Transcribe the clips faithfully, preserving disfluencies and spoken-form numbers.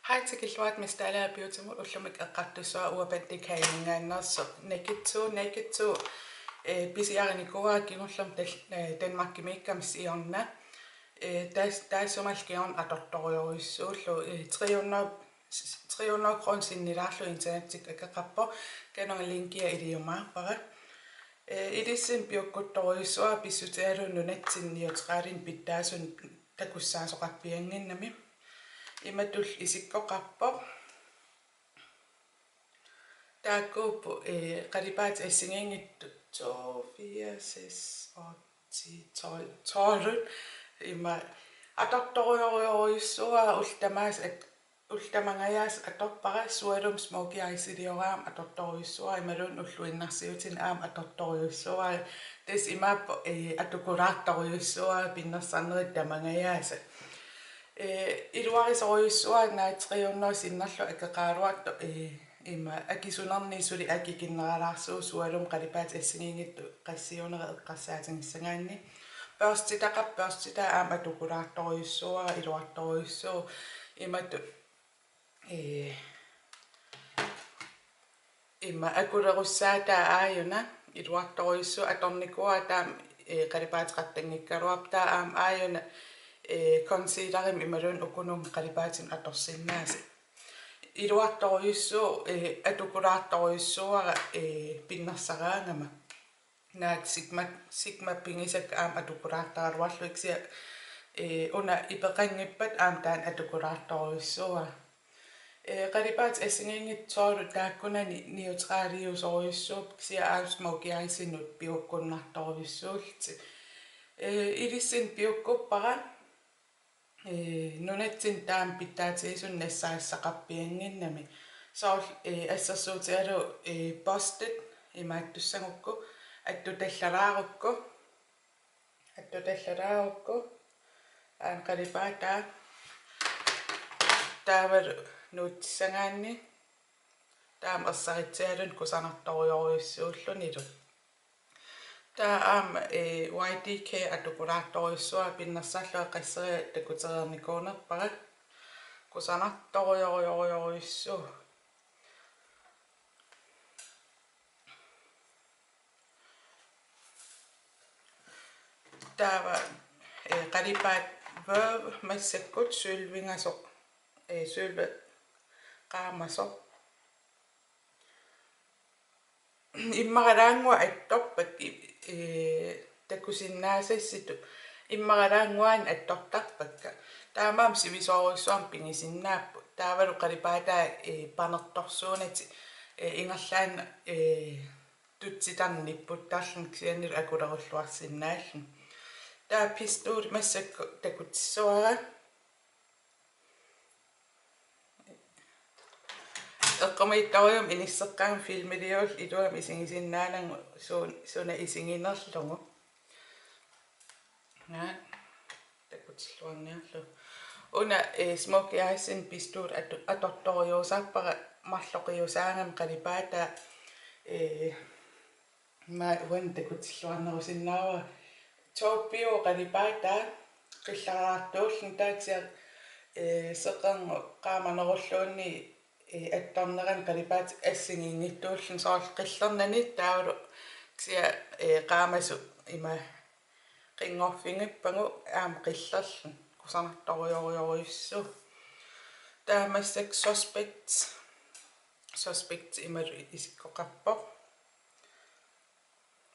Hej, tikilluarit Miss Dalager Beautymut. Ullumi eqqartussavara Urban Decay-minngaanneersoq Naked two. Naked two, eh, pisiarinikuuara kingullermi tal-, eh, Danmarkimiikkama siorna. Eh, taas-, taassumalu kingorna atortorujussuullugu, eh, tre hundrede, tre hundrede kroner sinnilaarlugu internettikkut akeqarpoq, kanunga linkia iliumaarpara. Eh, ilissinnut piukkuttorujussuara pissutigalugu nunatsinni neutralinik pitsaasunut takussaasoqarpiannginnami. Imatullu isikkoqarpoq. Taakkuupput, eh, qalipaatit assigiinngitsut to, fire, seks, otte, ti, tolv, tolv. Ima atortorujorujussuara ullut tamaasa at-, ullut tamangajaasa atorpara, sualummik smokey eyes-iliorama atortorujussuara, imaluunniit ulluinnarsiutini aamma atortorujussuara. Tassa imaappoq, eh, atukulaartorujussuara pinnersarnerit tamangajaasa. Eh, iluarisorujussuara naak tre hundrede sinnerlugu akeqaraluartoq, eh, ima akisunnerni suli akikinneralaarsuuvoq, sualummik qalipaatit assigiinngitsut qassiunera eqqarsaatigissagaanni. Børstitaqarpoq, børstitaa aamma atukulaartorujussuara, iluartorujussuuvoq. Imatut, eh, ima akulerussaataa aajuna iluartorujussuuvoq, atornikuuara taama, eh, qalipaateqartanngikkaluarpoq. Taava aamma aajuna, eh, concealerimik imaluunniit ukununnga qalipaatinut atorsinnaasat. Iluartorujussuuvoq, eh, atukulaartorujussuuara, eh, pinnersaraangama. Naak Sigma, Sigma pigisakka aamma atukulaartaraluarlugit, kisianni, eh, una ipeqanngippat aamma taanna atukulaartorujussuuara. Eh, qalipaatit assigiinngitsut soorlu taakkunani neutraliusorujussuupput, kisianni aamma smokey eyes-inut piukkunnartorujussuullutik. Eh, ilissinnut piukkuppara, eh, nunatsinni taama pitsaatigisumik nassaassaqarpiannginnami. Soorlu, eh, assersuutigalugu, eh, børstit imaattussagukku, attutallalaarukku, attutallalaarukku, aana qalipaataa taavalu nuutsissagaanni, taama ersaritsigaluni kusanartorujorujussuullunilu. Taava aamma, eh, Y D K atukulaartorujussuara, pinnersarlunga qasseriarlunga takutereernikuunerpara. Kusanartorujorujorujussuuvoq. Taava, eh, qalipaat Verve massakkut sølvingasoq, eh, sølvi qaamasoq. Immaralaannguaq attorpakka, i-, eh, takusinnaasassitut. Immaralaannguaanni attortarpakka. Taamaammat sivisoorujussuarmik pigisinnaapput. Taavalu qalipaataa, eh, panertorsuunatik, eh, ingerlaannaq, eh, tutsitarneq nipputtarluni kisiannili akulerulluarsinnaalluni. Taava pistoli massakkut takutissavara. Eqqumiitsorujummik inisseqqaarama filmiliullugu iluamik isigisinnaanagu suun-, suna isiginerlugu. Naa, takutilluarniarlugu. Una, eh, smokey eyes-inik pistoli atu-, atortorujussuusarpara marloqiusaagami qalipaataa, eh, ma uan takutilluarnerusinnaavara. Taupe-uvoq qalipaataa, qillaraartuulluni taava kisianni, eh, seqernup qaamanerulluunniit, eh, attornerani qalipaatit assigiinngitsuulluni, soorlu qillernani taavalu kisianni, eh, qaamasut ima qinngorfigippagu aamma qillerluni, kusanartorujorujorujussuuvoq. Taava massakkut Suspect, Suspect imalu isikkoqarpoq.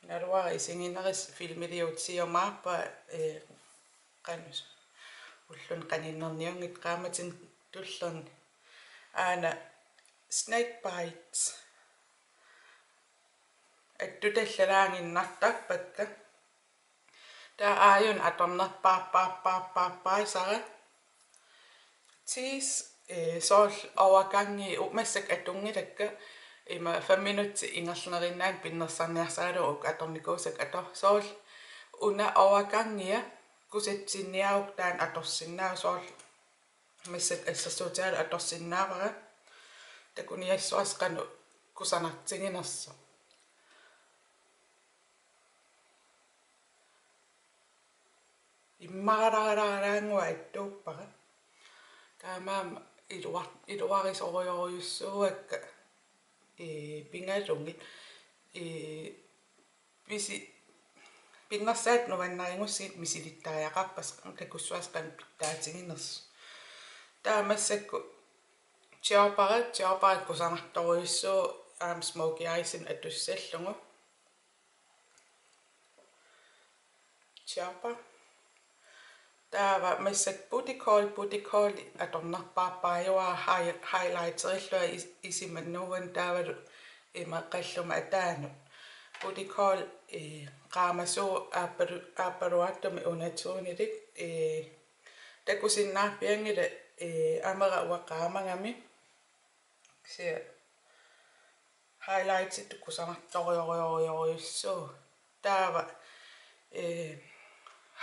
Naluara isiginerisa filmiliutsiumaarpara, eh, qanoq, ulluni qaninnerniunngitsoq qaammatini tullerni. Aana Snakebite. Attutallalaaginnartarpakka. Taava aajuna atornerpaarpaarpaarpaarpaasara. Tease, eh, soorlu overgangi u-, massakkut atunngilakka, ima fem minutsit ingerlaneriinnaani pinnersarniarsaralugu uku atornikuusakka ator-, soorlu una overgangia kusatsinniaruk taanna atorsinnaavoq, soorlu massakkut assersuutigalugu atorsinnaavara. Takuniassuarsi qanoq kusanartiginersoq. Immaralaaraaraannguaq attuuppara. Taamaammat iluar-, iluarisorujorujussuuakka, ee, pingaluunniit, ee, pisi-, pinnersaatit nuannarigussigit misilittariaqarpasi takussuassat qanoq pitsaatiginersut. Taava massakkut Chopper, Chopper kusanartorujussuuvoq aamma smokey eyesinik atussallugu. Chopper. Taava massakkut Booty Call, Booty Call atornerpaarpaajuara hi-, highlighterillugu is-, isima nuuanut taavalu ima qalluma ataanut. Booty Call, eh, qaamasuuvoq aappalu-, aappaluartumik undertonilik, eh, takusinnaarpianngilaq, eh, amera uanga qaamagami. Kisianni highlightitut kusanartorujorujorujussuuvoq. Taava, eh,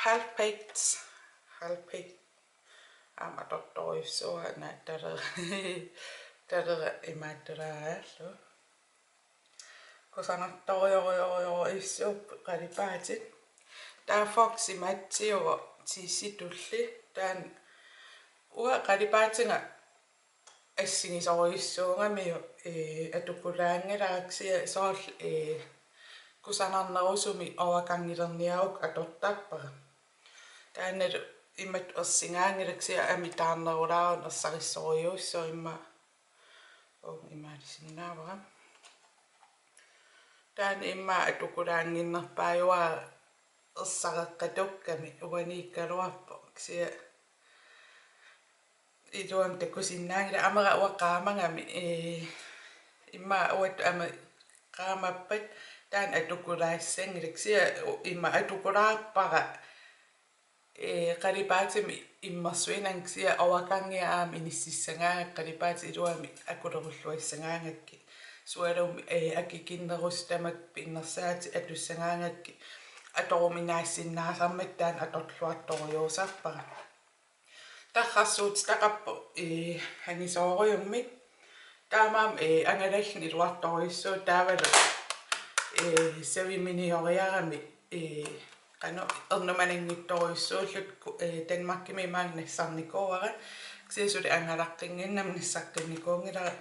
Half Baked, Half Baked. Aamma atortorujussuuara, naa, talera, talera imaattulaariarlu. Kusanartorujorujorujorujussuupput qalipaatit. Taava Foxy Match-iuvoq, tissitulli. Taanna uanga qalipaatiga assigisorujussuugamiuk, ee, atukulaanngilara kisianni soorlu, ee, kusanarnerusumik overgangilerniarukku atortarpara. Taannalu imatut ersigaanngilaq kisianni amitaarnerulaaruni ersarissorujussuuvoq immaqa. Uunga imaalisinnaavara. Taanna immaqa atukulaannginnerpaajuara ersareqqatukkami uaniikkaluarpoq. Kisianni iluamik takusinnaanngilaq, amera uanga qaamagami, ee, immaqa uattut aamma qaamappat taanna atukulaassanngilaq, kisianni u-, immaqa atukulaarpara, ee, qalipaatimik immersuinanga kisianni overgangia aamma inississagaangakkit qalipaatit iluamik akulerulluassagaangakkit. Sualummik, ee, akikinnerusut tamakku pinnersaatit atussagaangakkit atoruminaassinnaasarmatik taanna atorluartorujussuusarpara. Tarrarsuutitaqarpoq, ee, angisoorujummik. Taamaammat, ee, angalalluni iluartorujussuuvoq taavalu, ee, saviminioriarami, ee, qanoq ernumananngitsorujussuullutik ku-, ee, Danmarkimi maanga nassarnikuuara. Kisianni suli angalaqqinnginnama nassaqqinnikuunngilara.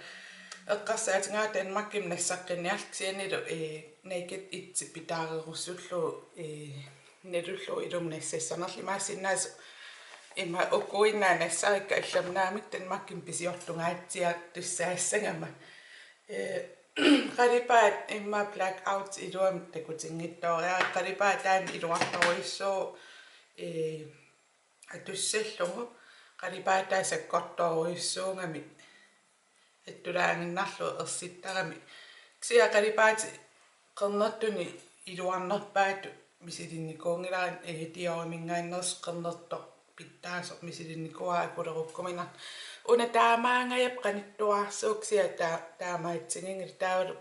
Eqqarsaatigaara Danmarkimi nassaqqinniarlugu kisiannilu, ee, Naked Edge pitaarerusullugu, ee, nalullugu ilumut nassassanerlunga, imaassinnaasoq ima ukuinnaq nassarikka allamik naamik Danmarkimi pisiortungaatsiartussaassagama. Ee, qalipaat immaqa blackout iluamik takutinngitsooriarlugit, qalipaat taanna iluartorujussuuvoq, ee, atussallugu, qalipaataa sakkortoorujussuugami attulaaginnarlugu ersittarami. Kisianni qalipaatit qernertunik iluarnerpaatut misilinnikuunngilara, ee, Dioriminngaanneersoq qernertoq pitsaasoq misilinnikuuara akulerukkuminartoq. Una taamaangajappara qanittuarsuuvoq kisianni taa-, taamaatsiginngilaq taavalu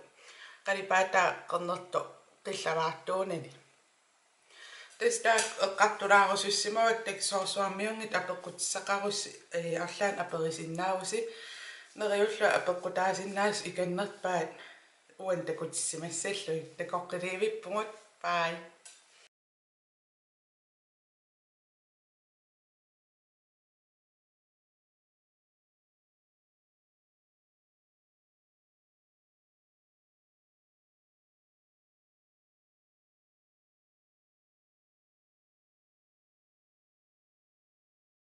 qalipaataa qernertoq qillalaartuunani. Tassa taakku eqqartulaarusussimavakka, takisoorsuarmiunngitsoq apeqqutissaqarussi, ee, arlaannik aperisinnaavusi. Neriullunga apeqqutaasinnaasut ikannerpaat uani takutissimassallugit. Takoqqiliivippugut. Bye.